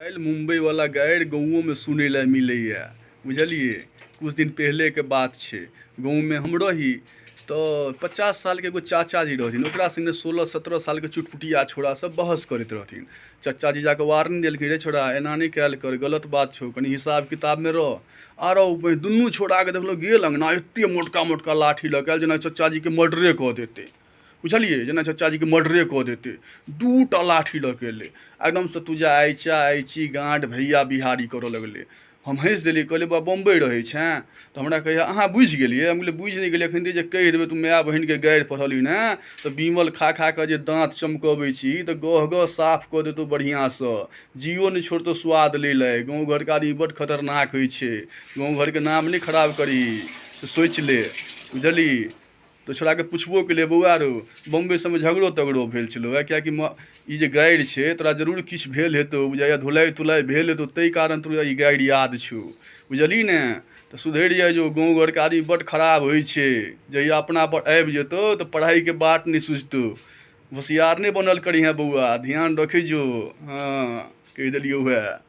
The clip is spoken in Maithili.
काल्हि मुम्बई वाला गारि गाँवोमे सुनै लए मिलैए, बुझलियै? किछु दिन पहिलेके बात छै, गाँवमे हम रही तऽ 50 सालके एगो चाचा जी रहथिन। ओकरा संगे 16-17 सालके चुटपुटिया छोरा सब बहस करैत रहथिन। चचा जी जाके वार्निंग देलखिन, रे छोरा, एना नहि कयल कर, गलत बात छौ, कनि हिसाब किताबमे रह। आरो दुनू छोराके देखलहुँ गेल अङ्गना, एते मोटका मोटका लाठी लऽ के आयल, जेना चचा जीके मर्डरे कऽ देतै, बुझलियै? जेना चचा जीके मर्डरे कऽ देतै। 2 टा लाठी लऽ के एलै, एकदमसँ तुजा आइचा आइची गाँड भैया बिहारी करऽ लगलै। हम हँसि देलियै, कहलियै, बा, बम्बइ रहै छेँ? तऽ हमरा कहैया, अहाँ बुझि गेलियै? हम कहलियै, बुझि नहि गेलियै। एखन जे कहि देबै, तू माय बहिनके गारि पढ़लही ने तऽ बीमल खा खा कऽ जे दाँत चमकबै छी तऽ गह गह साफ कऽ देतौ बढ़िआँसँ, जियो नहि छोड़तौ स्वाद लै लए। गाँव घरके आदमी बड्ड खतरनाक होइ छै। गाँव घरके नाम नहि खराब करही तऽ सोचि ले, बुझलही? तऽ छोड़ाके पुछबो केलियै, बौआ रौ, बम्बइ सबमे झगड़ो तगड़ो भेल छलौ हँ? किएकि ई जे गारि छै, तोरा जरूर किछु भेल हेतौ बुझाइए, धुलाइ तुलाइ भेल हेतौ, ताहि कारण तोरा ई गारि याद छौ, बुझलही ने? तऽ सुधरि जाइ जो। गाँव घरके आदमी बड्ड खराब होइ छै। जहिया अपना पर आबि जेतौ तऽ पढ़ाइके बाट नहि सुझतौ। होशियार नहि बनल करिहेँ बौआ, ध्यान रखै जो। हँ, कहि देलियौ। उएह।